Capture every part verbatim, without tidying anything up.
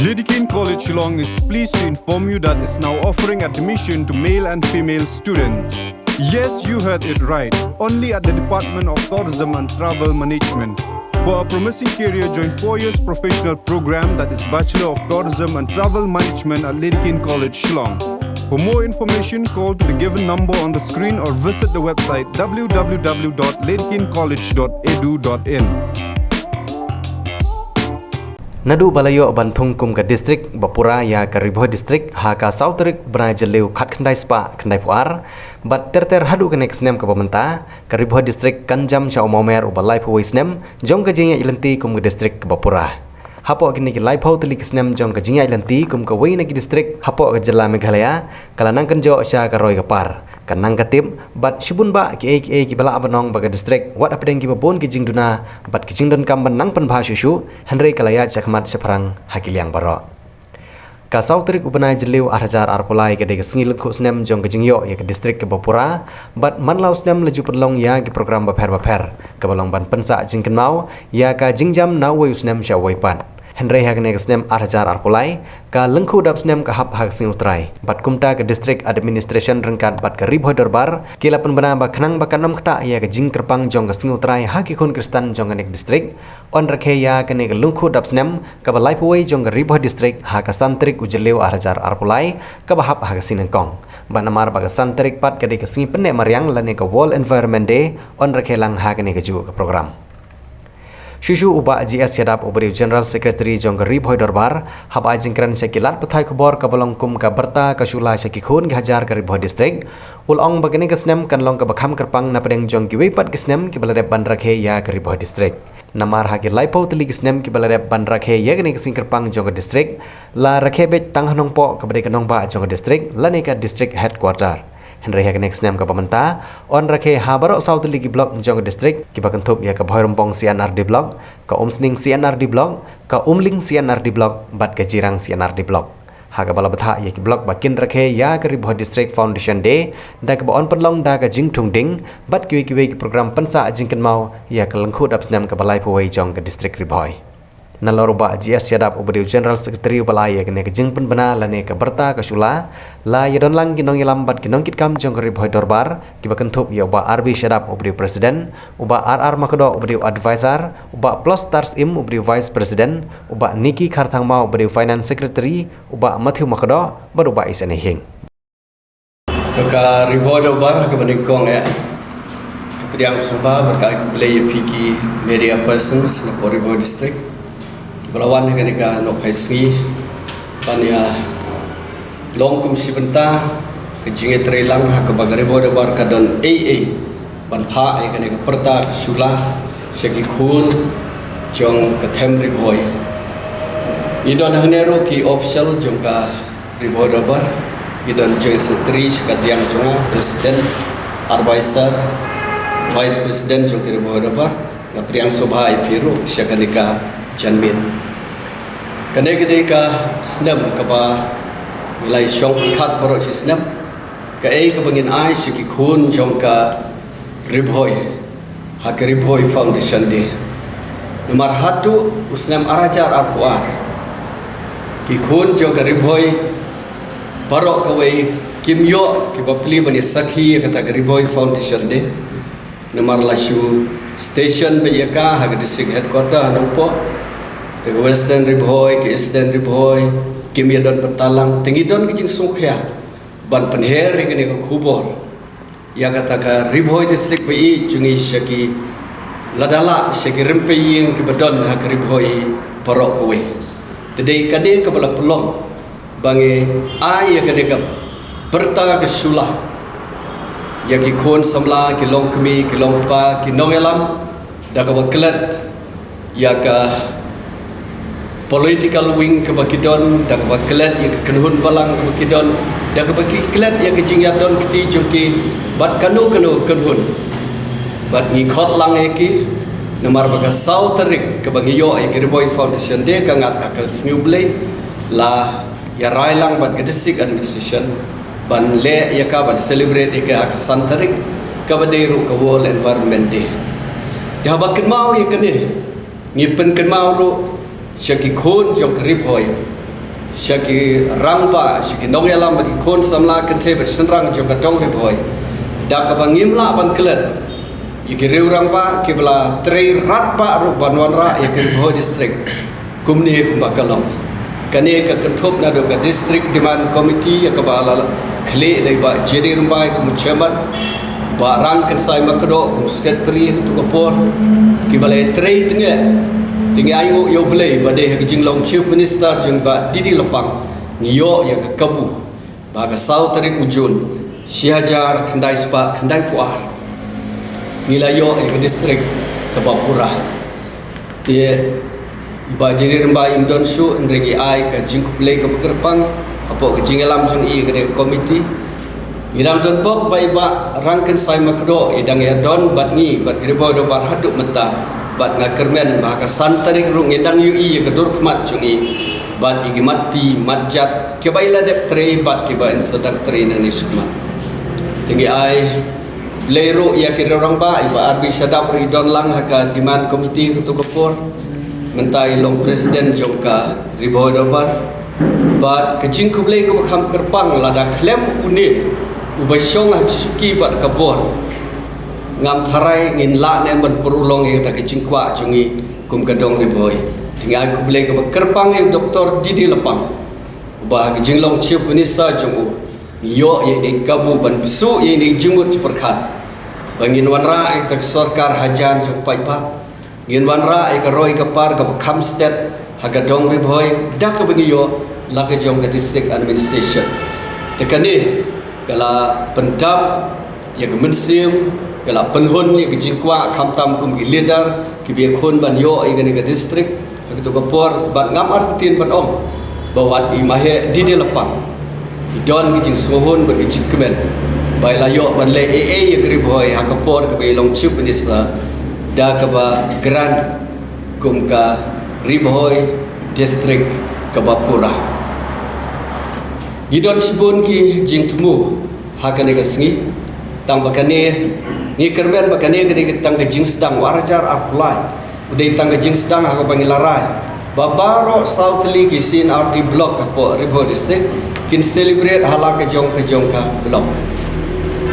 Dedekind College Shillong is pleased to inform you that it's now offering admission to male and female students. Yes, you heard it right. Only at the Department of Tourism and Travel Management. For a promising career, join four years professional program, that is Bachelor of Tourism and Travel Management at Dedekind College Shillong. For more information, call to the given number on the screen or visit the website w w w dot dedekind college dot e d u dot i n. Naduh ba la ïoh ban thung kum ka district ba pura ïa ka Ri Bhoi District ha ka saw tarik bnai Jylliew khatkhyndai spah khyndaiphew ar, bad ter ter haduh kane ka snem kaba mynta, ka Ri Bhoi District kan jam sha u mawmer uba laiphew wei snem jong ka jingïaid lynti kum ka district kaba pura. Hapoh kine ki laiphew tylli ki snem jong ka jingïaid lynti kum kawei na ki district hapoh ka jylla Meghalaya, ka la nang kynjoh sha ka roi ka par, ka nang ka tip, bad shibun bah kiei kiei kiba lah ban ong ba ka district, wat hapdeng kiba bun ki jingduna bad ki jingdonkam ban nang pynbha shuh shuh, hynrei ka la ïaid shakhmat shaphrang ha ki liang baroh. Ka saw tarik u bnai Jylliew ar hajar arphew lai ka dei ka sngi lyngkhuh snem jong ka jingïoh ïa ka district kaba pura, bad man la u snem la ju pynlong ïa ki program bapher bapher kaba long ban pynsah jingkynmaw ïa ka jingjam na uwei u snem sha uwei pat. Hynrei ha kane ka snem ar hajar arphew lai, ka lyngkhuh dap snem ka hap ha ka sngi U Trai, bad kumta ka District Administration ryngkat bad ka Ri Bhoi Dorbar ki la pynbna ba khnang ba kan ym ktah ïa ka jingkyrpang jong ka sngi U Trai ha ki khun Khristan jong kane ka district, yn rakhe ïa kane ka lyngkhuh dap snem kaba laiphew wei jong ka Ri Bhoi District ha ka san tarik u Jylliew ar hajar arphew lai kaba hap ha ka sngi nyngkong. Bad namar ba ka san tarik pat ka dei ka sngi pynneh mariang lane ka World Environment Day, yn rakhe lang ha kane kajuh ka program. Shuh shuh u Bah G S Shadap uba dei u General Secretary jong ka Ri Bhoi Dorbar, haba ai jingkren sha ki lad pathai khubor kaba long kum ka Birta ka Shula sha ki khun ki hajar ka Ri Bhoi District, u la ong ba kane ka snem kan long kaba kham kyrpang napdeng jong kiwei pat ki snem kiba la dep ban rakhe ïa ka Ri Bhoi District. Namar ha ki laiphew tylli ki snem kiba la dep ban rakhe ïa kane ka sngi kyrpang jong ka district, la rakhe beit tang ha Nongpoh kaba dei ka nongbah jong ka district lane ka district headquarter. Hynrei ha kane ka snem kaba mynta, yn rakhe ha baroh saw tylli ki block jong ka district kiba kynthup ïa ka Bhoirymbong C and R D block, ka Umsning C and R D block, ka Umling C and R D block, bad ka Jirang C and R D block. Ha kaba la bthah ïa ki block ba kin rakhe ïa ka Ri Bhoi District Foundation Day, da kaba yn pynlong da ka jingthung ding, bad kiwei kiwei ki program pynsah jingkynmaw ïa ka lyngkhuh dap snem kaba laiphew wei jong ka district Ri Bhoi. Nalor u Bah G S Shadap uba dei u General Secretary uba la ai ïa kane ka jingpynbna lane ka Birta ka Shula, la ïadon lang ki nongïalam bad ki nongkitkam jong ka Ri Bhoi Dorbar, kiba kynthup ïa u Bah R B Shadap uba dei u President, u Bah R R Makdoh uba dei u Advisor, u Bah Plus Tarsim uba dei u Vice President, u Bah Nicky Kharthangma uba dei u Finance Secretary, u Bah Matthew Makdoh, bad u Bah Isene Hieng. To ka Ri Bhoi Dorbar kaba nyngkong eh, ka pdiang sngewbha bad ka ai khublei ïa phi ki media persons na Ri Bhoi District kiba la wan ha kane ka nohphai sngi ban ïa long kum shi bynta ka jingïatreilang ha kaba ka Ri Bhoi Dorbar ka don ei ei ban phah ïa kane ka Birta ka Shula sha ki khun jong ka them Ri Bhoi. Ngi don hangne ruh ki official jong ka Ri Bhoi Dorbar, ngi don Joint Secretary sha ka diang jong nga, President, Advisor, Vice President jong ka Ri Bhoi Dorbar, nga pdiang sngewbha ïa phi ruh sha kane ka janmiet. Kane ka dei ka snem kaba ngi la ïashong pyrkhat baroh shi snem, kaei kaba ngin ai sha ki khun jong ka Ri Bhoi ha ka Ri Bhoi Foundation Day. Namar haduh u snem ar hajar arphew ar, ki khun jong ka Ri Bhoi baroh kawei kim ïoh ki bapli ban ïa sakhi ïa kata ka Ri Bhoi Foundation Day. Namar la shu station beit ïa ka ha ka district headquarter ha Nongpoh. Te ka Western Ri Bhoi, ka Eastern Ri Bhoi, kim ïa don bynta lang. Te ngi don ka jingsngewkhia ban pynher ïa kane ka khubor ïa kata ka Ri Bhoi District ba ïeit jong ngi sha ki lada lah sha ki rympei ïing kiba don ha ka Ri Bhoi baroh kawei. Te dei kane kaba la pynlong ba ngi ai ïa kane ka Birta ka Shula ïa ki khun samla, ki longkmie, ki longkpa, ki nongïalam, da kaba klet ïa ka political wing kaba ki don, da kaba klet ïa ka kynhun balang kaba ki don, da kaba ki klet ïa ka jingïadon kti jong ki bad kano kano ka kynhun. Bad ngi khot lang ïa ki namar ba ka saw tarik kaba ngi ïoh ïa ka Ri Bhoi Foundation Day ka ngat ha ka Sngi U Blei, la ïarai lang bad ka District Administration ban leh ïa ka, ban celebrate ïa ka ha ka san tarik, kaba dei ruh ka World Environment Day. Te haba kynmaw ïa kane, ngi pynkynmaw ruh sha ki khun jong ka Ri Bhoi sha ki rangbah, sha ki nongïalam bad ki khun samla kynthei bad shynrang jong ka dong Ri Bhoi, da kaba ngim lah ban klet ïa ki riew rangbah kiba la trei radbah ruh ban wanrah ïa ka Ri Bhoi District kumne kumba ka long. Kane ka kynthup naduh ka District Demand Committee ïa kaba la khlieh da i Bah J D Rymbai kum u Chairman, Bah Rangkynsai Makdoh kum u Secretary ha katu ka por, kiba la trei tyngeh tyngeh, ai nguh ïa U Blei ba dei ha ka jinglong Chief Minister jong i Bah D D Lapang ngi ïoh ïa ka kabu ba ha ka saw tarik u Jun shi hajar khyndai spah khyndaiphew ar ngi la ïoh ïa ka district kaba pura. Te i Bah J D Rymbai im don shuh, hynrei ngi ai ka jingkhublei kaba kyrpang hapoh ka jingïalam jong i ïa kane ka komiti. Ngi dang don bok ba i Bah Rangkynsai Makdoh i dang ïa don bad ngi bad ka Ri Bhoi Dorbar haduh mynta, bad nga kyrmen ba ha ka san tarik ruh ngin dang ïohi ïa ka dur khmat jong i bad ïa ki mat ti mat jat kiba i la dep trei bad kiba in sa dang trei nangne shakhmat. Te ngi ai khublei ruh ïa ki riew rangbah, i Bah R B Shadap ruh i don lang ha ka demand committee ha katu ka por. Mynta i long president jong ka Ri Bhoi Dorbar. Bad ka jingkhublei kaba kham kyrpang, lada khlem une uba shong ha ka shuki bad ka bor, ngam tharai ngin lah ne em ban pynurlong ïa kata ka jingkwah jong ngi kum ka dong Ri Bhoi. Te ngi ai khublei kaba kyrpang ïa u Doctor D D Lapang, uba ha ka jinglong Chief Minister jong u ngi ïoh ïa ine i kabu ban bsuh ïa ine i jingmut jingpyrkhat ba ngin wanrah ïa kata ka sorkar hajan jong paidbah, ngin wanrah ïa ka roi ka par kaba kham stet ha ka dong Ri Bhoi da kaba ngi ïoh la ka jong ka district administration. Te kane ka la pyndap ïa ka mynsiem, ka la pynhun ïa ka jingkwah khamtam kum ki leader kiba ïakhun ban ïoh ïa kane ka district ha katu ka por, bad ngam artatien ban ong ba wat i Maheh D D Lapang i don ka jingsngewhun bad ka jingkmen ba i la ïoh ban leh ei ei ïa ka Ri Bhoi ha ka por kaba i long Chief Minister da kaba kren kum ka Ri Bhoi District kaba pura. Ngi don shibun ki jingthmu ha kane ka sngi, tang ba kane ngi kyrmen ba kane ka dei tang ka jingsdang, u ar hajar arphew lai u dei tang ka jingsdang ha kaba ngi la rai ba baroh saw tylli ki C and R D block hapoh Ri Bhoi District kin celebrate ha la ka jong ka jong ka block.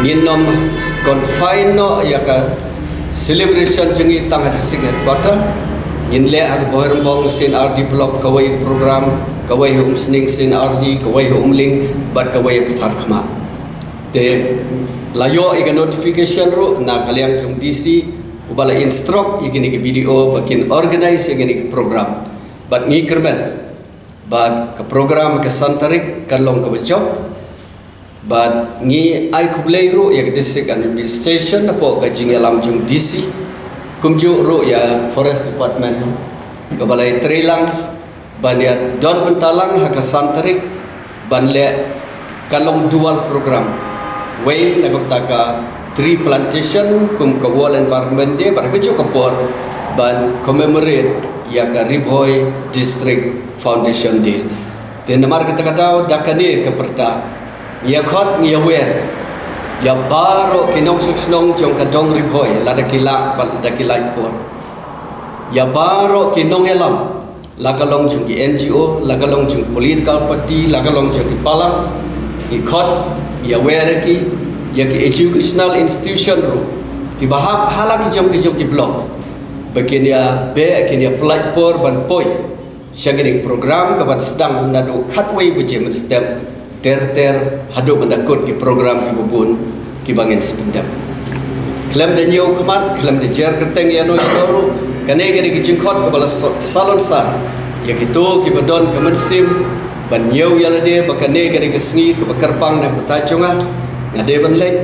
Ngin ym confine noh ïa ka celebration jong ngi tang ha district headquarter. Ngin leh ha ka Bhoirymbong C and R D block kawei program, kawei ha Umsning C and R D, kawei ha Umling bad kawei ha Patharkhmah. Te la ïoh ïa ka notification ruh na ka liang jong D C, uba la instruct ïa kine ki B D O ba kin organize ïa kine ki program. Bad ngi kyrmen ba ka program ka san tarik kan long kaba jop. Bad ngi ai khublei ruh ïa ka district administration hapoh ka jingïalam jong D C, kumjuh ruh ïa forest department kaba la ïatrei lang ban ïa don bynta lang ha ka san tarik ban leh ka long dual program. Wei na ka bynta ka tree plantation kum ka World Environment Day, bad ha kajuh ka por ban commemorate ïa ka Ri Bhoi District Foundation Day. Te namar kata ka daw da kane ka pyrta ngi ïa khot ngi ïa wer ïa baroh ki nongshong shnong jong ka dong Ri Bhoi, lada ki lah bad lada ki lait por, ïa baroh ki nongïalam, la ka long jong ki N G O, la ka long jong political party, la ka long jong ki palat, ngi khot ngi ïa wer ïa ki, ïa ki educational institution ruh kiba hap ha la ki jong ki jong ki block, ba kin ïa beh, kin ïa pynlait por ban poi sha kine ki program kaban sdang naduh khatwei baje mynstep ter ter haduh ban da kut ki program kiba bun kiba ngin sa pyndep. Khlem da ñiew khmat, khlem da jer kyrteng ïano ïano ruh, kane ka dei ka jingkhot kaba la sa-, salonsar ïa kito kiba don ka mynsiem ban ñiew ïa lade ba kane ka dei ka sngi kaba kyrpang na ka bynta jong nga. Nga dei ban leit,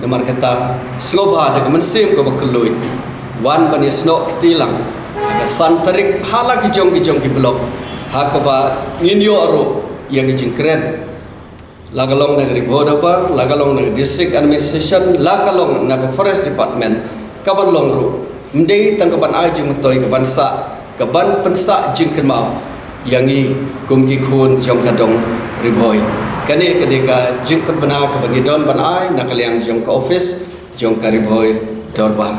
namar kata sngewbha da ka mynsiem kaba kylluid wan ban ïasnoh kti lang ha ka san tarik ha la ki jong ki jong ki block, ha kaba ngin ïoh ruh ïa ka jingkren, la ka long na ka Ri Bhoi Dorbar, la ka long na ka District Administration, la ka long na ka Forest Department, kaban long ruh ym dei tang kaban ai jingmyntoi, kaban sah, kaban pynsah jingkynmaw ïa ngi kum ki khun jong ka dong Ri Bhoi. Kane ka dei ka jingpynbna kaba ngi don ban ai na ka liang jong ka office jong ka Ri Bhoi Dorbar.